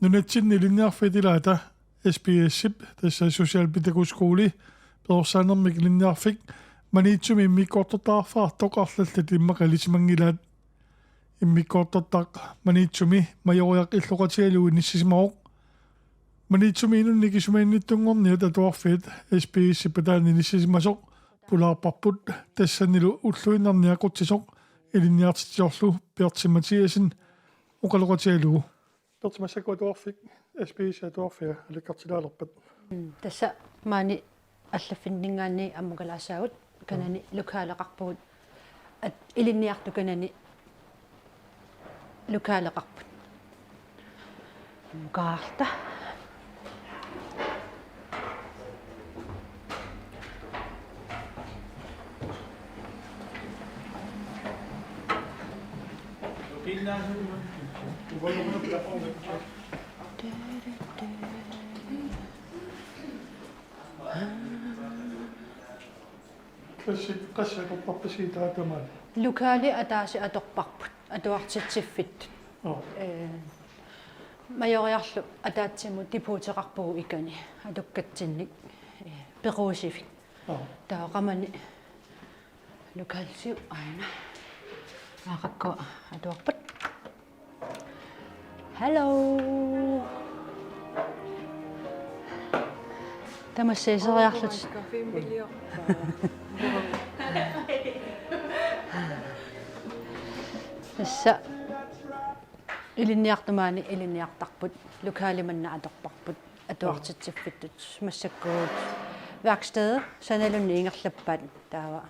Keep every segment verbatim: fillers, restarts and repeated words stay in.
Nunatsinni ilinniarfiit ilaata S P S-ip, tassa Socialpædagogisk Skole, perorsaanermik ilinniarfik Maniitsumi immikkoortortaqarfeqartoq arlallit immaqa ilisimanngilaat. Immikkoortortaq Maniitsumi Majoriaq illoqatigalugu inissisimavoq. Maniitsumi inunnik isumaginnittunngorniat atuarfiat S P S-ip ataani inissisimasoq pulaarparput, tassanilu ulluinnarni aqutsisoq ilinniartitsisorlu Perti Mathiassen oqaloqatigalugu. Perti, massakkut atuarfik, S P S atuarfia, alakkartilaalerpat? Mm, tassa maani allaffinninngaanniit ammukalaassaagut, kanani lokaleqarpugut, at-, ilinniartut kanani lokaleqarput. Ammukaarta. Qassit, qassit atortarpisi taava tamaani? Lokale ataaseq atorparput, atuartitsiffittut. Joo. Ee, Majoriarlu ataatsimut depoteqarpugut ikani, atukkatsinnik, ee, peruusivik. Joo. Taava qamani lokalsiu aana. Aaqakkua atuarput. Hello. Tamassi iseriarlutit. Tassa ilinniartut maani ilinniartarput, lokale manna atorparput, atuartitsiffittut, massakkut værksted, sanalunni ingerlappaat, taava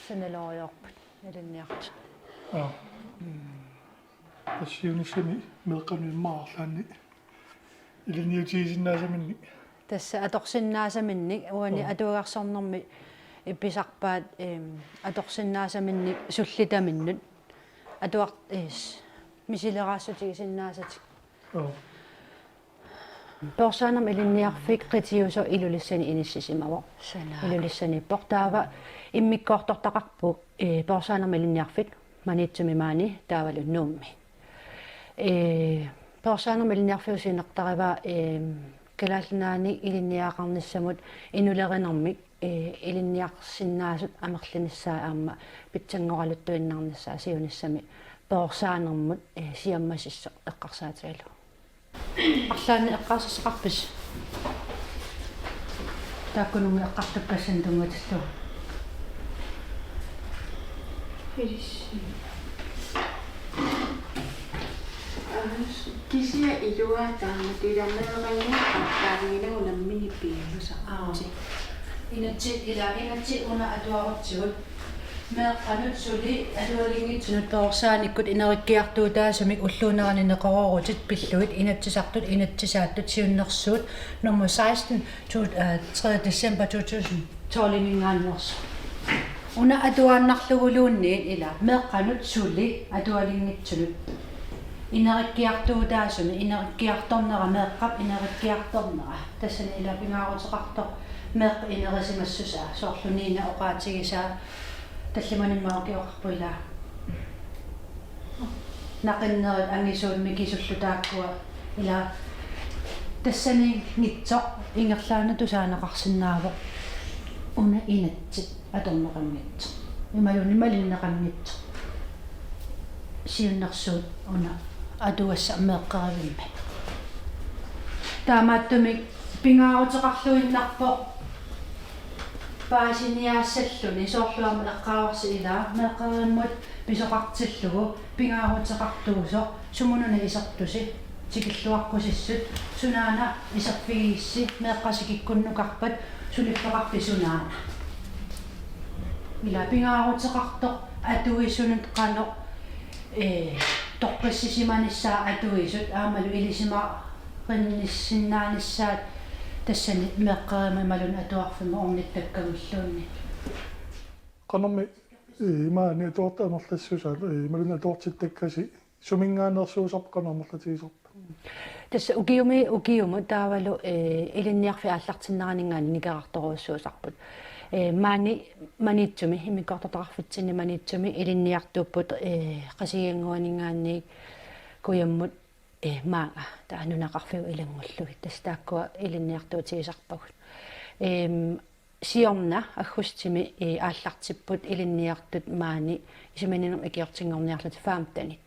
sanalooriarput ilinniartut. Joo. Tassa siunissami meeqqanut immaqa arlaanni ilinniutigisinnaasaminnik. Tassa atorsinnaasaminnik, uani, joo, atuagarsornermi pisarpaat, em, atorsinnaasaminnik sullitaminnut. Atuart-, is, misileraassutigisinnaasat. Joo. Perorsaanermut ilinniarfik qitiusoq Ilulissani inissisimavoq. Sanaaq. Ilulissaniippoq, taava immikkoortortaqarpoq, ee, perorsaanermut ilinniarfik Maniitsumi maani taavalu Nuummi. Ee, perorsaanermut ilinniarfiup siunertarivaa, ee, Kalaallit Nunaanni ilinniagaqarnissamut inulerinermik, ee, ilinniarsinnaasut amerlinissaat aamma pitsanngoraluttuinnarnissaa siunissami perorsaanermut, ee, siammasissoq eqqarsaatigalugu. Arlaannik eqqaasassaqarpisi? Taakkununnga eqqartukkassanik tunngatillugu. Ilissi. Aas, kisianni iluaa taama tilameeraanni aqqaanngilaq unammineq piimasaqarputit. Aa. Inatsit ila, inatsit una atuarutsigu. Meeqqanut suli atualinngitsunut perorsaanikkut ineriartortaasumik ulluunerani neqeroorutit pillugit Inatsisartut, inatsisaattut, siunnersuut nummer seksten, to, øh, tredje december to tusind tolv-iminngaanneersoq. Una atuaannarluguluunniit ila meeqqanut suli atualinngitsunut ineriartortaasumik, ineriartornera, meeqqap ineriartornera. Tassani ila pingaaruteqartoq meeqqap inerisimassusaa, soorlu Nina oqaatigisaa, tallimanimmi ukioqarpoq ila. Naqinnerit angisuut mikisullu taakkua ila tassaniinngitsoq ingerlaannaq tusaaneqarsinnaavoq. Una inatsit atorneqanngitsoq. Imaluunniit malinneqanngitsoq. Siunnersuut una atugassaq meeqqerivimmi. Taamaattumik pingaaruteqarluinnarpoq paasiniaassalluni, soorlu aamma eqqaavarsi ila meeqqerivimmut pisoqartillugu pingaaruteqartuusoq, sumununa isertusi, tikilluaqqusissut, sunaana iserfigissi, meeqqat sikikkunnukarpat, suliffeqarfik sunaana. Ila pingaaruteqartoq atuisunut qanoq, ee, toqqissisimanissaa atuisut aammalu ilisimarinnissinnaanissaat tassani meeqqerivimmi imaluunniit atuarfimmi ornittakkagulluunniit. Qanormi, ee, imaani atuartut amerlassusaat, ee, imaluunniit atuartittakkasi suminngaanneersuusarput, qanoq amerlatigisarpa? Tassa ukiumi, ukiumut taavalu, ee, ilinniarfik aallartinneraninngaanniit nikerartorujussuusarput. Ee, maani Maniitsumi, immikkoortortaqarfitsinni Maniitsumi ilinniartuupput, ee, Qasigiannguaninngaanniit kujammut Ee, maanga, taava nunaqarfiup ilanngullugit, tassa taakkua ilinniartuutigisarpagut. Eem, siorna aggustimi, ee, aallartipput ilinniartut maani isumaginninnermik ikiortinngorniarlutik femtenit.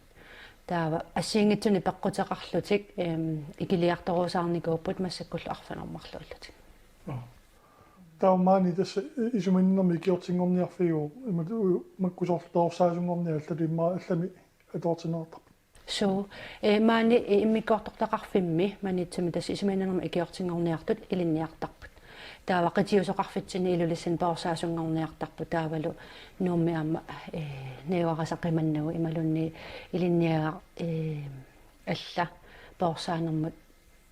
Taava assigiinngitsunik peqquteqarlutik, eem, ikiliartoruusaarnikuupput massakkullu arfineq-marluullutik. Aa. Taava maani tassa isumaginninnermik ikiortinngorniarfigiuk, imatut makku soorlu perorsaasunngorniat allatut immaqa allamik atuartinneqartarput? Suu, ee, maani, ee, immikkoortortaqarfimmi Maniitsumi tassa isumaginninnermik ikiortinngorniartut ilinniartarput. Taava qitiusoqarfitsinni Ilulissani perorsaasunngorniartarput, taavalu Nuummi aamma, ee, najugaqaaq qimannagu imaluunniit ilinniagaq, ee, alla perorsaanermut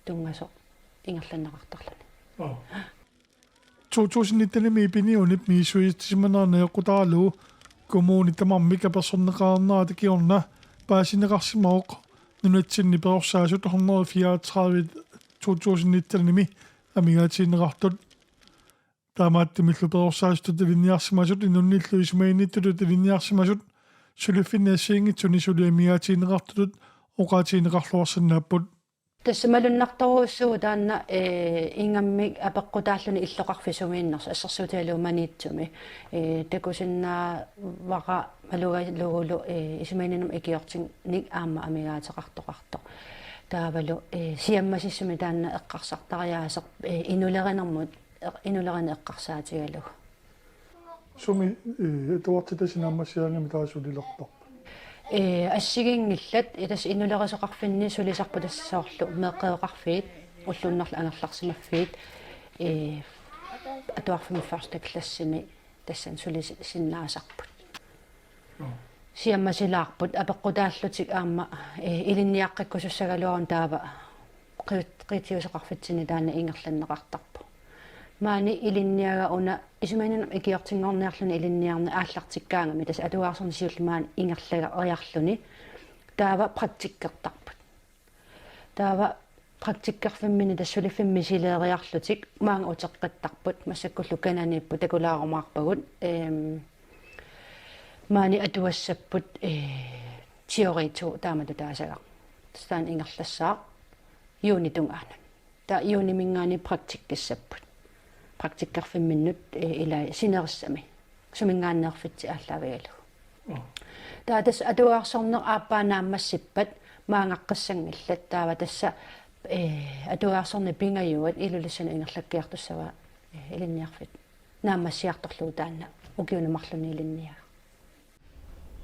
tunngasoq ingerlanneqartarluni. Aa. To tusind nittenimi Piniunip misissuisitsisimanera najoqqutaralugu kommuni tamarmik apersorneqareernerata kingorna paasineqarsimavoq nunatsinni perorsaasut hundrede fireogtredive to tusind nittenimi amigaatigineqartut. Taamaattumillu perorsaasutut ilinniarsimasut inunnillu isumaginnittutut ilinniarsimasut suliffinni assigiinngitsuni suli amigaatigineqartutut oqaatigineqarluarsinnaapput. Tassa malunnartorujussuuvoq taanna, ee, ingammik apeqqutaalluni illoqarfik sumiinnersoq, assersuutigalugu Maniitsumi. Ee, takusinnaavara malugalugulu, ee, isumaginninnermik ikiortinneq aamma amigaateqartoqartoq. Taavalu, ee, siammasissumik taanna eqqarsartariaaseq, ee, inulerinermut, eq-, inulerineq eqqarsaatigalugu. Sumi, ee, atuartitasi naammassigaangamik taava sulilertarput? Ee, assigiinngillat, ee, tassa inulerisoqarfinni sulisarput tassa soorlu meeqqerioqarfiit, ulluinnarni angerlarsimaffiit, ee, atuarfimmi første klassimi tassani sulisinnaasarput. Siammasilaarput apeqqutaallutik aamma, ee, ilinniaqqikkusussagaluaruni taava qi-, qitiusoqarfitsinni taanna ingerlanneqartarpoq. Maani ilinniagaq una isumaginninnermik ikiortinngorniarluni ilinniarneq aallartikkaangami, tassa atuarsorneq siulleq maani ingerlageriarluni taava praktikkertarput. Taava praktikkerfimminni tassa suliffimmi misileeriarlutik maanga uteqqittarput, massakkullu kananiipput, takulaarumaarpagut, eem, maani atuassapput, ee, teori to taamatut taasagaq. Tassa taanna ingerlassaaq juunip tungaanut. Taava juuniminngaanniit praktikkissapput. Praktikkerfimminnut, ee, ilai sinerissami. Suminngaanneerfitsi aallaavigalugu. Aa. Taava tassa atuarsorneq aappaa naammassippat maangaqqissanngillat. Taava tassa, ee, atuarsorneq pingajuat Ilulissanut ingerlakkiartussavaat, ee, ilinniarfik naammassiartorlugu taanna ukiuni marlunni ilinniagaq.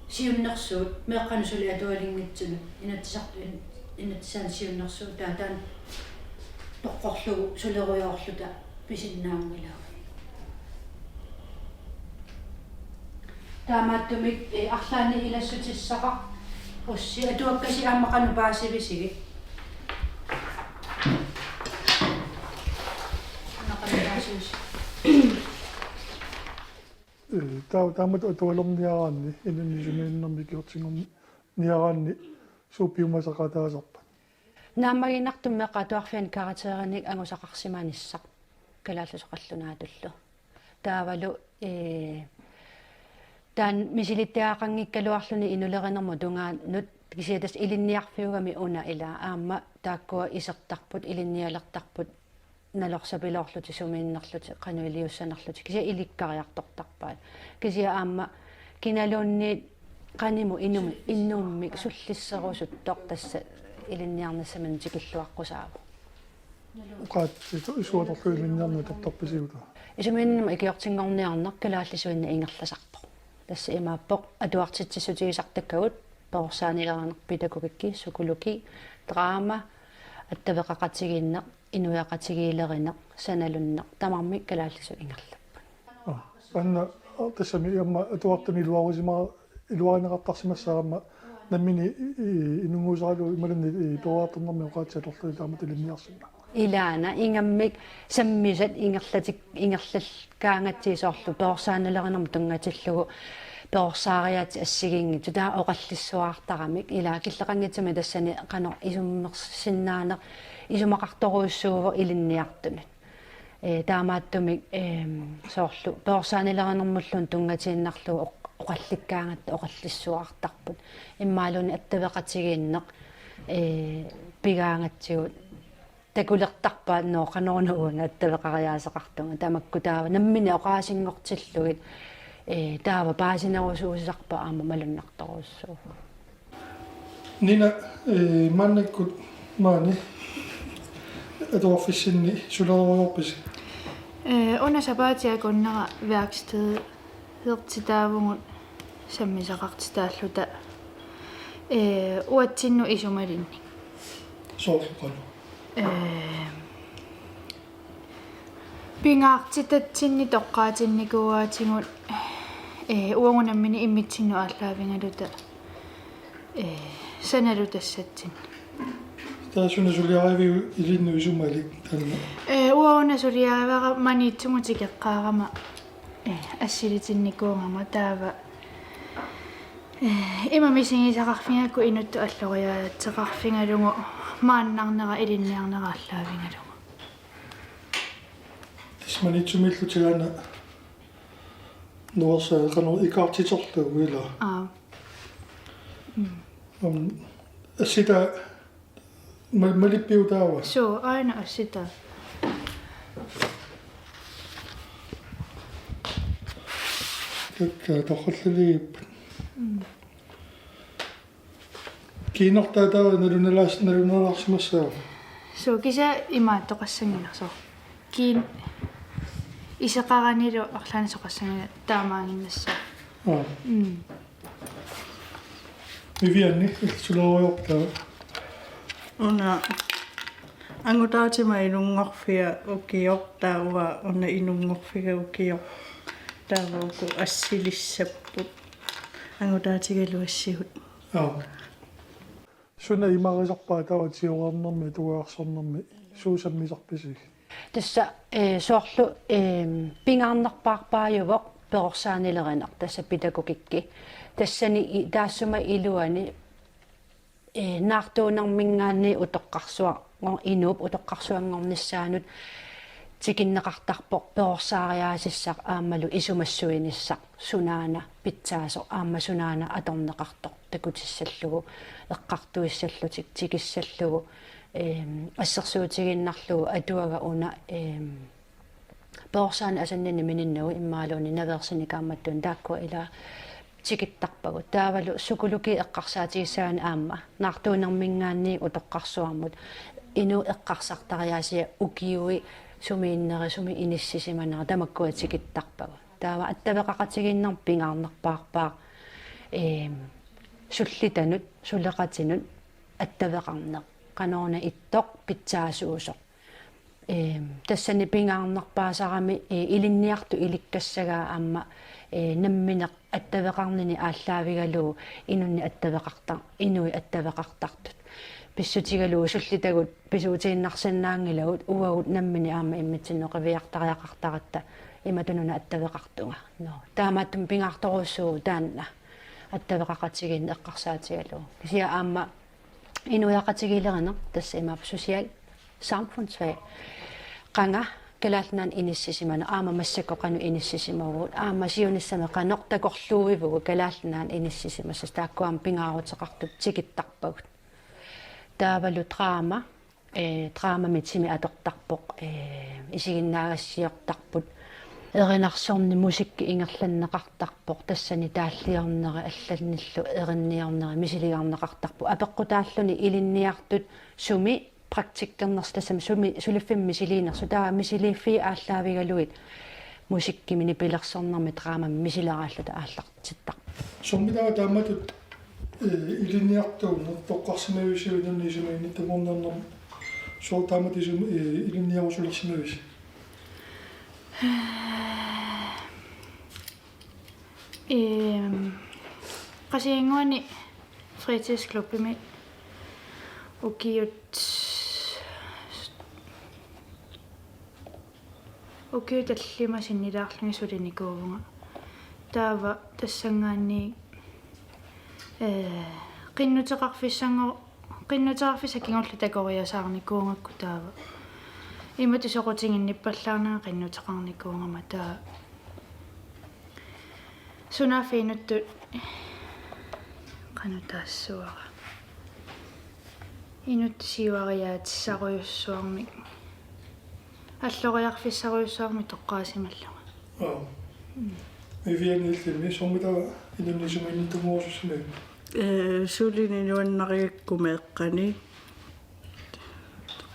Siunnersuut meeqqanut suli atualinngitsunut inatsisartut in-, inatsisaanut siunnersuut taava taanna toqqorlugu sulerujoorluta pisinnaanngilagut. Taamaattumik, ee, arlaannik ilassutissaqarussi atuakkasi aamma qanoq paasivisigit? Qanoq paasivisigit? Ee, taa-, taamatut atualerniaraanni, inunnik isumaginninnermik ikiortinngorniaraanni suut piumasaqaataasarpat? Naammaginartumik meeqqat atuarfianni karakterinik angusaqarsimanissaq kalaallisut qallunaatullu. Taavalu, ee, taanna misilittagaqanngikkaluarluni inulerinermut tungaanut, kisianni tassa ilinniarfiugami una ilaa, aamma taakkua isertarput, ilinnialertarput, nalorsapiloorlutik sumiinnerlutik, qanoq iliussanerlutik, kisianni ilikkariartortarpaat. Kisianni aamma kinaluunniit qanimut inum-, inummik sullisserusuttoq tassa ilinniarnissaminut tikilluaqqusaavoq. Oqaatsit isu-, isuatorlu ilinniarneq atortarpisiuk taava? Isumaginninnermik ikiortinngorniarneq kalaallisuinnaq ingerlasarpoq. Tassa imaappoq atuartitsissutigisartakkagut perorsaanilerineq, pædagogik, psykologi, drama, attaveqaqatigiinneq, inuiaqatigiilerineq, sanalunneq, tamarmik kalaallisut ingerlapput. Aa, taanna, aa, tassami aamma atuartunik iluarisima-, iluarineqartarsimassaaq aamma nammineq i-, i-, inunnguusaralugu imaluunniit i-, peroriartornermi oqaatsit atorlugit taamatut ilinniarsinnaapput. Ilaana ingammik sammisat ingerlatik-, ingerlakkaangatsigu soorlu perorsaanilerinermut tunngatillugu perorsaariaatsit assigiinngitsut taava oqallissuartaramik ilaa killeqanngitsumik tassani qanoq isummersinnaaneq isumaqartorujussuuvoq ilinniartunut. Ee, taamaattumik, eem, soorlu perorsaanilerinermulluunniit tunngatiinnarlugu oq-, oqallikkaangatta oqallissuartarput. Immaqaluunniit attaveqatigiinneq, Ee, pigaangatsigu takulertarpaat, nå, qanoruna uanga attaveqariaaseqartunga, tamakku taava nammineq oqaasinngortillugit, ee, taava paasinerusuusarpaa aamma malunnartorujussuuvoq. Nina, ee, maannakkut maani atuarfissinni sulerujoorpisi? Ee, una sapaatip akunnera værkstedeertitaavugut sammisaqartitaalluta, ee, uatsinnut isumalinnik. Soorlu qanoq? Ee, pingaartitatsinni toqqaatinnikuuaatigut, ee, uagut nammineq immitsinnut aallaavigaluta, ee, sanalu tassatsinni. Taava suna suliariviuk ilinnut isumalik taanna? Ee, uanga una suliarivara Maniitsumut tikeqqaarama, ee, assilitinnikuugama taava, ee, ima misigisaqarfigakku inuttut alloriaatseqarfigalugu maannarnera ilinniarnera aallaavigalugu. Tassa Maniitsumiillutit aana nuersaat qanoq ikaartiterlugu, ilaa? Aap. Mm. Am, assitaa mal-, malippiuk taava? Suu, aana assitaa. Takka torralliliippat. Mm. Kiinnartaa taava nalunalaars-, nalunalaarsimassaaq? Suu, kisianni imaattoqassanngilarsi. Kiinaq iseqaranilu arlaannik soqassanngilaat taamaaginnassaaq. Aap. Mm. Vivianni, sulerujoorpit taava? Una angutaatima inunngorfiga ukioq, taava una inunngorfiga ukioq. Taava uku assilissapput. Angutaatigalu assigut. Aap. Suna imaarisarpaa taava tigoriarnermi, atugaarsornermi, suut sammisarpisi? Tassa, ee, soorlu, ee, pingaarnerpaarpaajuvoq perorsaanilerineq, tassa pædagogikki. Tassani i-, taassuma iluani, ee, naartuunerminngaanniit utoqqarsuanngor-, inuup utoqqarsuanngornissaanut tikinneqartarpoq perorsaariaasissaq aammalu isumassuinissaq, sunaana pitsaasoq aamma sunaana atorneqartoq takutissallugu, eqqartuissallutik tikissallugu, eem, assersuutigiinnarlugu atuagaq una, eem, perorsaaneq asannini mininnagu imaluunniit naveersinik kaammattunik taakkua ilaa tikittarpagut. Taavalu psykologi eqqarsaatigissagaanni aamma naartuunerminngaanniit utoqqarsuarmut inuup eqqarsartariaasia ukiui sumiinneri, sumi inissisimanera, tamakkua tikittarpagut. Taava attaveqaqatigiinnermut pingaarnerpaarpaaq, eem, sullitanut, suleqatinut attaveqarneq. Qanoruna ittoq pitsaasuusoq. Eem, tassani pingaarnerpaasarami, ee, ilinniartut ilikkassagaa aamma, ee, nammineq attaveqarnini aallaavigalugu inunnik attaveqartar-, inuit attaveqartartut. Pissutigalugu sullitagut pisuutiinnarsinnaanngilagut, uagut nammineq aamma immitsinnut qiviartariaqartaratta imatut una attaveqartunga. Nå, taamaattumik pingaartorujussuuvoq taanna attaveqaqatigiinneq eqqarsaatigalugu. Kisianni aamma inuiaqatigiilerineq, tassa imaappoq social samfundsfag. Qanga Kalaallit Nunaanni inissisimaneq, aamma massakkut qanoq inissisimavugut, aamma siunissami qanoq takorluuivugut Kalaallit Nunaanni inissisimasoq, taakkua aamma pingaaruteqartut tikittarpagut. Taavalu drama, ee, dramamik timi atortarpoq, ee, isiginnaagassiortarput. Erinarsorneq musikki ingerlanneqartarpoq, tassani taalliorneri allannillu erinniorneri misiligarneqartarput. Apeqqutaalluni ilinniartut sumi praktikkernersut, tassami sumi suliffimmi misiliinersut, taava misiliiffiit aallaavigalugit musikkimi nipilersornermi dramami misileraalluta aallartittarput. Summi taava taamatut, ee, ilinniartuuneq toqqarsimavisi inunnik isumaginnittuarnermi, soorlu taamatut isum-, ee, ilinniarusulersimavisi? Ehm, Qasigiannguani fritidsklubbimi ukiut, ukiut tallimat sinnilaarlugit sulinikuuvunga. Taava tassanngaanniit, ee, qinnuteqarfissanngor-, qinnuteqarfissat kingulliit takoriasaarnikuugakku taava. Imatut soqutiginnippallaarnanga qinnuteqarnikuugama taava. Sunaaffa inuttut qanoq taassavara. Inuttut siuariaatissarujussuarmik, alloriarfissarujussuarmik toqqaasimallunga. Aa. Vivianillimmi summitaa inunnit sumiinnittunngorusussimavit? Ee, sulini nuannarigakku meeqqani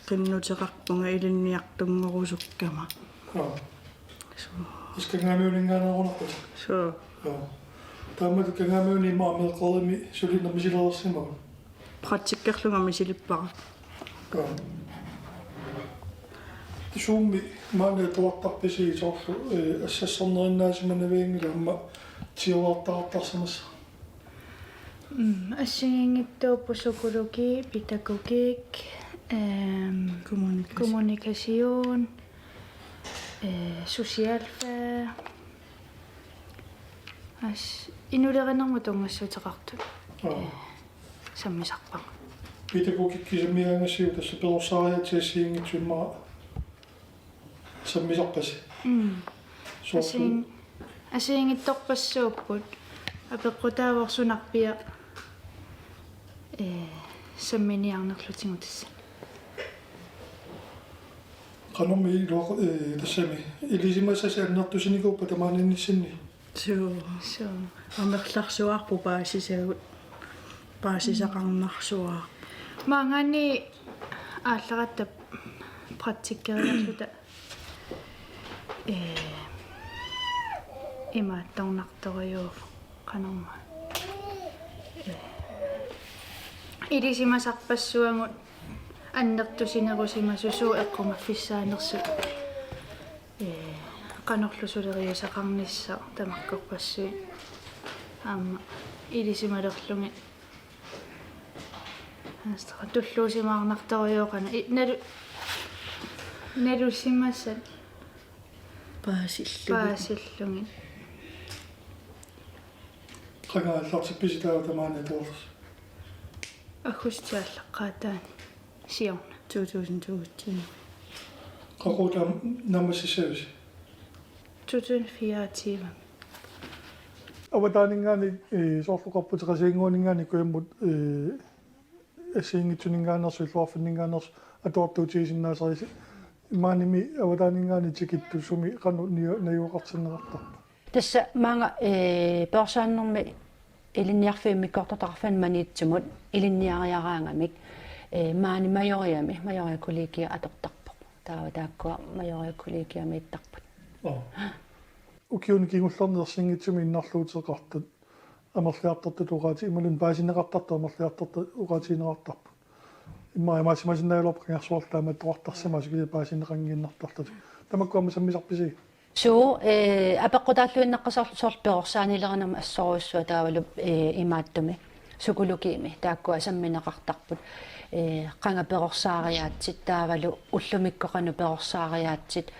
qinnuteqarpunga ilinniartunngorusukkama. Aa. Suu. Kangaameuninngaanneerunarput? Suu. Aa. Taamatut Kangaameuni immaqa meeqqerimi sulineq misilersimavit? Praktikkerlunga misilippara. Aa. Suummi maani atuartarpisi soorlu, ee, assassarnerinnaasimannavianngilaq aamma tigulaartaqartarsimassava? Mm, assigiinngitsuupput psykologi, pædagogik, ehm, kommunikation, kommunikation, eh, socialfag. As-, inulerinermut tunngassuteqartut. Aa. Eh, sammisarpara. Pædagogik sammigaangassiuk tassa perorsaariaatsit assigiinngitsut immaqa sammisarpasi. Mm. Soorlu? Assigiin-, assigiinngitsorpassuupput. Apeqqutaavoq sunarpiaq, ee, samminiarnerlutigu tassa. Qanormi iluaqu-, ee, tassami ilisimasasi annertusinikuuppat tamaaniinnissinni? Suu. Suu. Amerlarsuarput paasisagut. Paasisaqarnarsuaq. Maanngaanniit aallaratta praktikkeriarluta, ee, imaattornartorujuuvoq qanormaa. Ee, ilisimasarpassuagut annertusinerusimasut suut eqqumaffissaanersut. Ee, qanorlu suleriaaseqarnissaq tamakkorpassuit aamma ilisimalerlugit. Aamma tulluusimaarnartorujuuvoq qanoq i-, nalu-, nalusimasat paasillugit. Paasillugit. Qanga aallartippisi taava tamaani atuarlusi? Aggustip aallaqqaataani siorna. To tusind toogtyve. Qaqugu taama naammassissavisi? To tusind fireogtyve. Avataaninngaanniit, ee, soorlu oqarputit qasuinnguaninngaanniit kujammut, ee, assigiinngitsuninngaanneersut illoqarfinninngaanneersut atuartuutigisinnaasarisi. Imaanimi avataaninngaanniit tikittut sumi qanoq naju-, najugaqartinneqartarpa? Tassa maanga, ee, perorsaanermi ilinniarfimmi immikkoortortaqarfiani Maniitsumut ilinniariaraangamik, ee, maani Majoriami, Majoria Kollegiat atortarpoq. Taava taakkua Majoria Kollegiamiittarput. Aa. Ukiuni kingullerni ersinngitsumik innarluuteqartut amerliartortut oqaati-, imaluunniit paasineqartartut amerliartortut oqaatigineqartarput. Immaqa imaassimasinnaajualerpoq qangarsuarlu taamaattoqartarsimasoq kisianni paasineqanngiinnartarlutik. Tamakku aamma sammisarpisi? Suu, ee, apeqqutaalluinnaqqasoorlu soorlu perorsaanilerinermut assorujussuaq taavalu, ee, imaattumi. Psykologimi taakkua sammineqartarput, ee, qanga perorsaariaatsit taavalu ullumikkut qanoq perorsaariaatsit,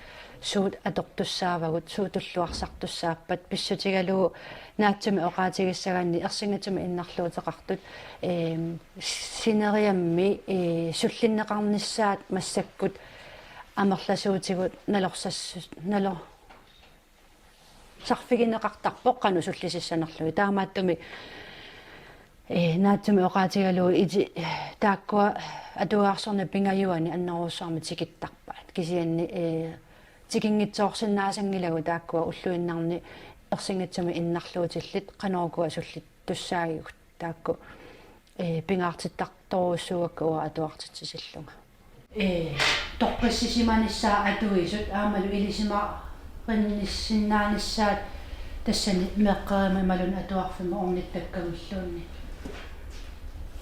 suut atortussaavagut, suut tulluarsartussaappat, pissutigalugu naatsumik oqaatigissaganni ersinngitsumik innarluuteqartut, ee, sineriammi, ee, sullinneqarnissaat massakkut amerlasuutigut nalorsassu-, nalo-, sarfigineqartarpoq qanoq sullisissanerlugit. Taamaattumik, ee, naatsumik oqaatigalugu iti-, taakkua atuagarsorneq pingajuanni annerusumik tikittarpaat. Kisianni, ee, tikinngitsoorsinnaasanngilagut taakkua ulluinnarni ersinngitsumik innarluutillit qanoq ukua sullittussaagigut. Taakku, ee, pingaartittartorujussuugakku uanga atuartitsisillunga. Ee, torrassisimanissaat atuisut aammalu ilisimaqarnissinnaanissaat tassani meeqqerimi imaluunniit atuarfimmi ornittakkagulluunniit.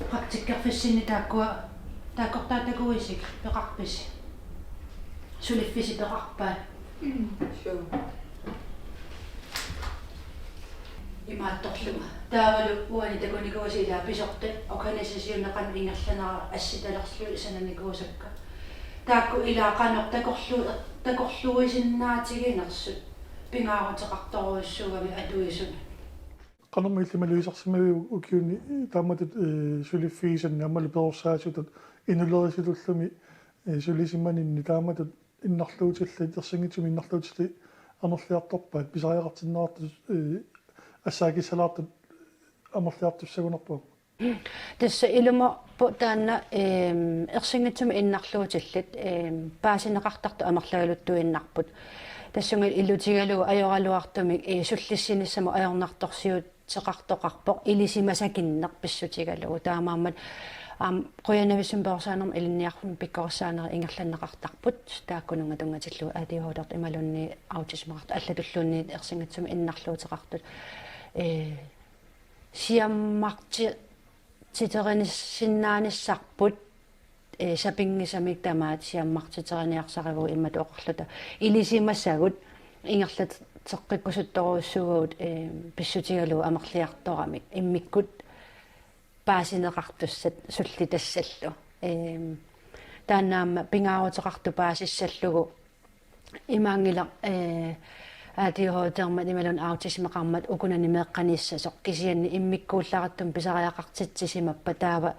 Praktikkerfissinni taakkua, taakkortaata takuisik peqarpisi? Suliffisi peqarpaat? Mm, suu. Imaattorlunga. Taavalu uani takunikuusi ilaa pisortat organisationit qanoq ingerlanerat assitalerlugit sananikuusakka. Taakku ilaa qanoq takorlu-, takorluuisinnaatiginersut pingaaruteqartorujussuugami atuisunut. Qanormi illit malugisarsimaviuk ukiuni taamatut, ee, suliffigisanni aammalu perorsaasutut inulerisutullu, ee, sulisimaninni taamatut innarluutillit, ersinngitsumik innarluutillit amerliartorpaat, pisariaqartinneqartut, ee, assaakissalaartut amerliartussagunarpoq? Tassa ilumut Taanna, ehm, ersinngitsumik innarluutillit, ehm, paasineqartartut amerlagaluttuinnarput. Tassunga ilutigalugu ajoraluartumik, eh, sullissinissamut ajornartorsiuteqartoqarpoq ilisimasakinneq pissutigalugu. Taamaammat aamma qujanavissumik perorsaanermut ilinniarfimmi pikkorissaanerit ingerlanneqartarput taakkununnga tunngatillugu A D H D-rtut imaluunniit autismeqartut allatulluunniit ersinngitsumik innarluuteqartut, eh, siammarti- -titerinissarput, eh, sapinngisamik tamaat siammartiteriniarsarivugut imatut oqarluta. Ilisimasagut ingerlateqqikkusuttorujussuuvugut, eh, pissutigalugu amerliartoramik immikkut paasineqartussat sullitassallu. Eh, taanna aamma pingaaruteqartoq paasissallugu imaanngilaq, eh, A D H D-rmat imaluunniit autismeqarmat ukunani meeqqaniissasoq, kisianni immikkuullarattumik pisariaqartitsisimappat taava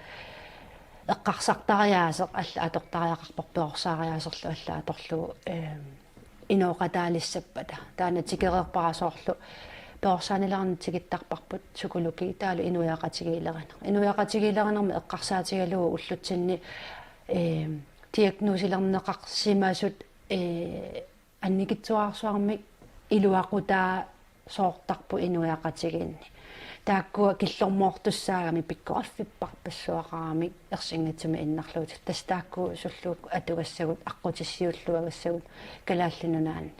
eqqarsartariaaseq alla atortariaqarpoq, perorsaariaaserlu alla atorlugu, eh, inooqataalissappata. Taanna tikereerpara soorlu perorsaanilerneq tikittarparput psykologi taavalu inuiaqatigiilerineq. Inuiaqatigiilerinermi eqqarsaatigalugu ullutsinni, eh, diagnoselerneqarsimasut, eh, annikitsuararsuarmik iluaqutaasoortarput inuiaqatigiinni. Taakkua killormoortussaagamik pikkoriffipparpassuaqaramik ersinngitsumik innarluutillit. Tassa taakku sullugukku atugassagut aqqutissiuulluagassagut Kalaallit Nunaanni.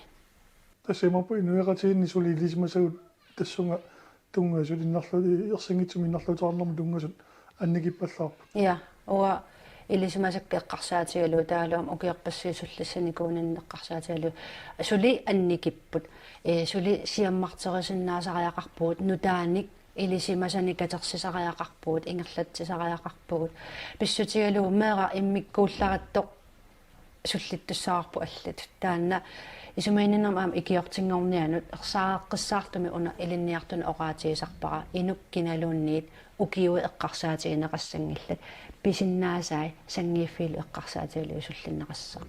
Tassa imaappoq inuiaqatigiinni suli ilisimasagut tassunga tunngasut innarlu-, ersinngitsumik innarluuteqarnermut tunngasut annikippallaarput. Ja, uanga ilisimasakka eqqarsaatigalugu taavalu aamma ukiorpassuit sullissinikuuninni eqqarsaatigalugu suli annikipput. Eh, suli siammarterisinnaasariaqarpugut, nutaanik ilisimasanik katersisariaqarpugut, ingerlatsisariaqarpugut. Pissutigalugu meeraq immikkuullarattoq sullittussavarput allatut. Taanna isumaginninnermi aamma ikiortinngornianut ersaaqqissaartumik una ilinniartunut oqaatigisarpara, inuk kinaluunniit ukiut eqqarsaatigineqassanngillat, pisinnaasai sanngiiffiillu eqqarsaatigalugit sullinneqassaaq.